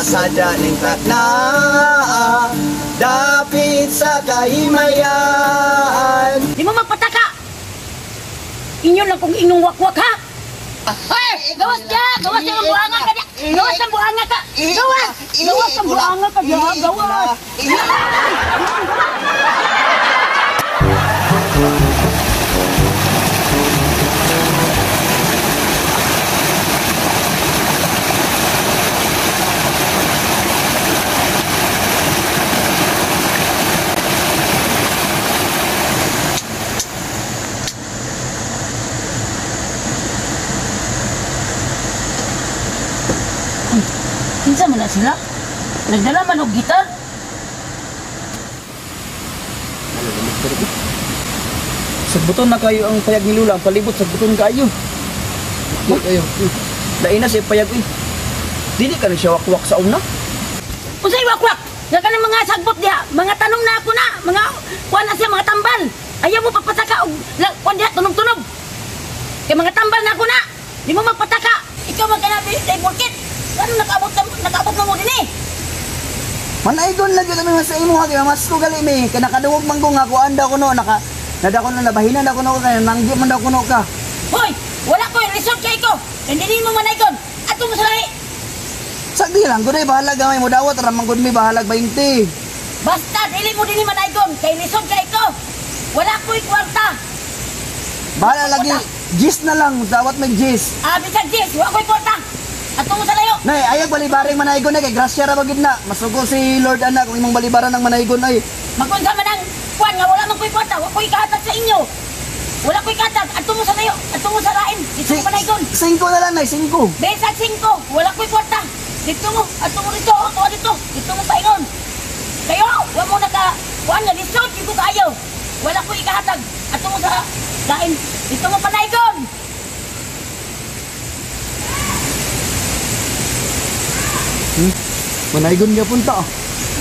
Kasadya ning takna, dapit sa kahimayan. Di mo magpataka! Inyo lang kung inyong wakwak, ha? Hoy! Gawas ka! Gawas ang buanga ka! Gawas ang buanga ka! Gawas! Gawas ang buanga ka! Gawas! Kinsa man na sila? Nagdala man og gitar? Sagbuton na kayo ang payag ni Lula, ang palibot sagbuton kayo. Kayo. Lain na siya payag eh. Dili ka na siya wakwak sa una. Unsay wakwak? Nga kanang mga sagbot diha, mga tanong na ako na, mga kuan na siya, mga tambal. Ayaw mo pagpataka og kuan diha tunog-tunog. Kay mga tambal na ako na. Di mo magpataka. Ikaw man kanabi kay bulkit. Ano nakaabot nakaabot na mo dinhi? Manaygon lagi kami sa imo ha, kay mas ko gali mi. Kay nakadungog man ko nga kuan daw kuno naka nada kuno nabahinan daw kuno kay nanggi man daw kuno ka. Hoy, wala ko resort kay ko. Hindi mo manaygon. Ato mo sa lahi. Sa di lang gud ay bahalag gamay mo dawat ra man gud mi bahalag 20. Basta dili mo dinhi manaygon kay resort kay ko. Wala ko'y kwarta. Bahala lagi gis na lang dawat may gis. Ah, bisag gis, wa ko'y kwarta. Ato mo sa layo. Nay, ayaw balibaring manaygon ay kay grasya ra ba gid na. Masugo si Lord ana kung imong balibaran ang manaygon ay. Magunsa man ang kuan nga wala man ko'y kwarta, wa ko'y kahatag sa inyo. Wala ko'y kahatag, ato mo sa layo, ato mo sa lain. Dito mo manaygon. 5 na lang nay, 5. Bisag 5, wala ko'y kwarta. Dito mo, ato mo dito, ato dito. Dito mo paingon. Kayo, wa mo naka kuan nga lisod gyud ko kaayo. Wala ko'y kahatag. Ato mo sa lain. Dito mo panaygon. Manaygon gyapon ta.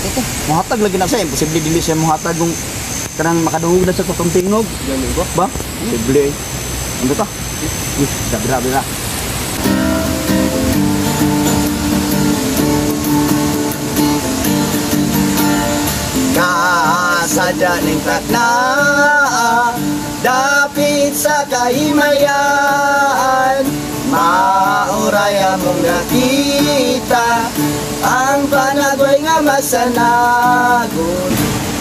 Ito, mohatag lagi na siya, imposible dili siya mohatag kung kanang makadungog na sa katong tingog. Gani ba? Ba? Imposible. Ano ta? Uy, grabe na. Kasadya ning takna, dapit sa kahimayan. Mauray among nakita ang panagway nga masanagon.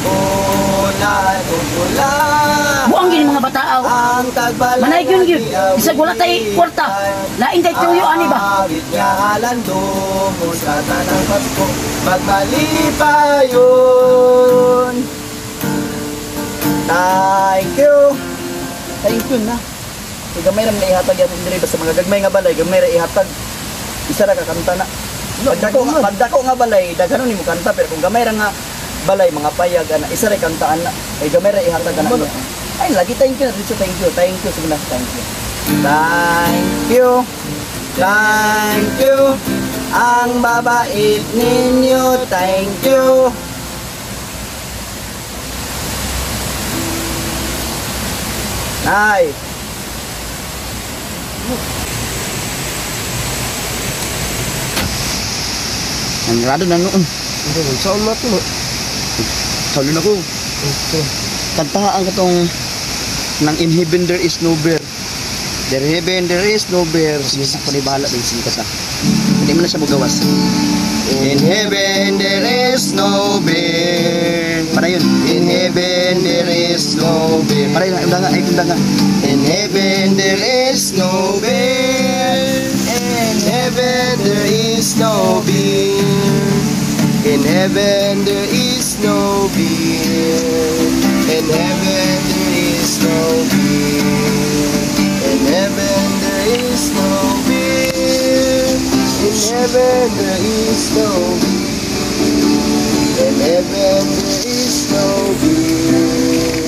Unay kong pula. Buang gini mga bataaw. Ang tagbalay Manaygon gyud. Bisag wala tay kwarta. Lain tay tuyo ani ba? Awit nga alandong mo sa tanang Pasko magmalipayon. Thank you. Thank you na. Kay gamay ra man ihatag yaton diri basta mga gagmay nga balay, gamay ra ihatag. Isa ra ka kanta na. Pagdako nga balay, daghanon nimo kanta pero kung gamay ra nga balay mga payag ana, isa ra kantaan na. Kay gamay ra ihatag ana. Ay lagi thank you na dito, thank you. Thank you sige na, thank you. Thank you. Thank you. Ang babait ninyo, thank you. Nay. Ang rado na noon. Saan na ito? Salo na ko. Kantahaan ka tong nang in heaven there is no beer. There heaven there is no beer. Sige, ako ni bahala din. Sige ka. Hindi mo na siya magawas. In heaven there is no beer. Para yun. In heaven there is no beer. Para yun. Ay, ay, kunda nga. In heaven there is no beer. In heaven there is no beer. In heaven there is no beer. In heaven there is no beer. In heaven there is no beer. In heaven there is no beer. In heaven there is no beer.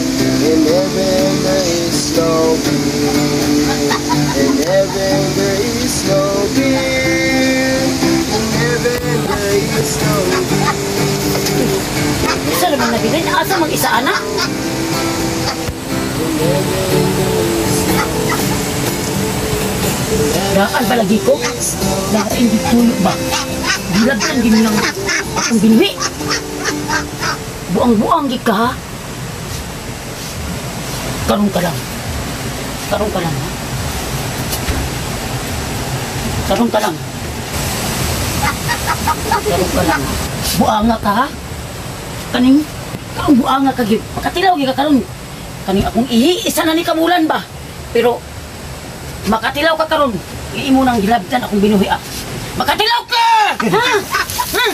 In heaven there is no beer. In heaven there is no beer. In heaven there is no beer. Isa naman nabilin, asa mang isa ana? In heaven there is no Daan palagi ko. Daan di tuyo ba? Gilagtan gini lang akong binuhi. Buang-buang gid ka ha. Karon ka lang. Karon ka lang ha. Karon ka lang. Karon ka lang. Buanga ka ha. Kaning kaong buanga ka gyud. Makatilaw gyud ka karon. Kaning akong ihi isa na ni kamulan ba. Pero makatilaw ka karon. Imo nang gilabtan akong binuhi ah. Makatilaw ka! Ha? Ha?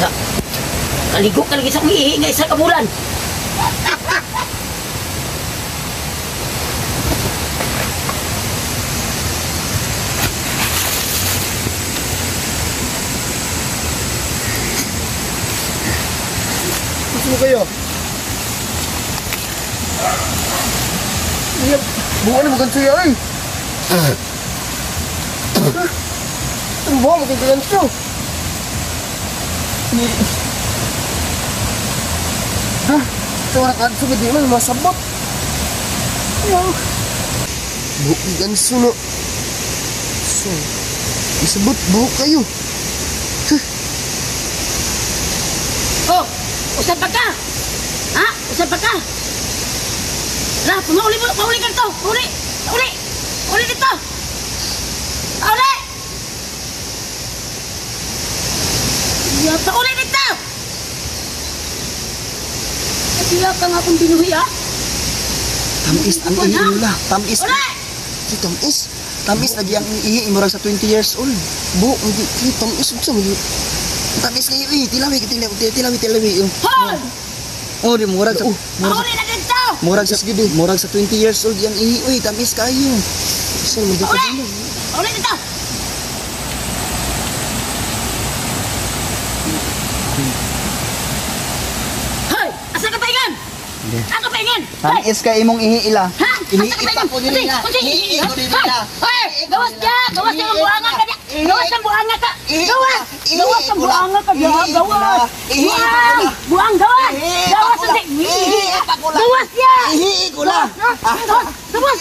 Ya. Kaligo ka lagi sa akong ihi nga isa ka bulan. Gusto mo kayo? Iya, buwan na maganso yan ay. Ano ba maganso? Ha? Ito na kanso ba di man masabot? Ayaw. Buhok ni ganso no. So, isabot buhok kayo. Huh. Oh, usap pa ka? Ha? Usap pa ka? Lah, pauli mo, pauli ka dito. Pauli. Pauli. Pauli dito. Pauli. Ya, pauli dito. Sila ka nga akong binuhi, ah. Tamis ang ihi nila. Tamis. Uli! Si tamis. Tamis lagi ang ihi murag sa 20 years old. Buhok hindi si tamis unsa man. Tamis kayo eh. Tilawi tilawi tilawi tilawi. Hoy! Oh, di murag sa Pauli na dito! murag sa murag sa 20 years old yang ihi uy, tamis kayo. Sa man dito. Pauli! Pauli dito! Hoy! Asa ka paingan? Asa ka paingan? Hoy! Tamis kay imong ihi ila. Ha? Asa ka paingan? ko dili na. Unsi? Ihi ko dili Hoy! na. Hoy! Gawas ka! Gawas ka ang buanga ka! Gawas ang buanga ka! Gawas! Gawas ang buanga ka! Gawas! Buang! Buang! Gawas! Gawas! Unsi? Gawas ya! Ihi ko la. Gawas! Gawas!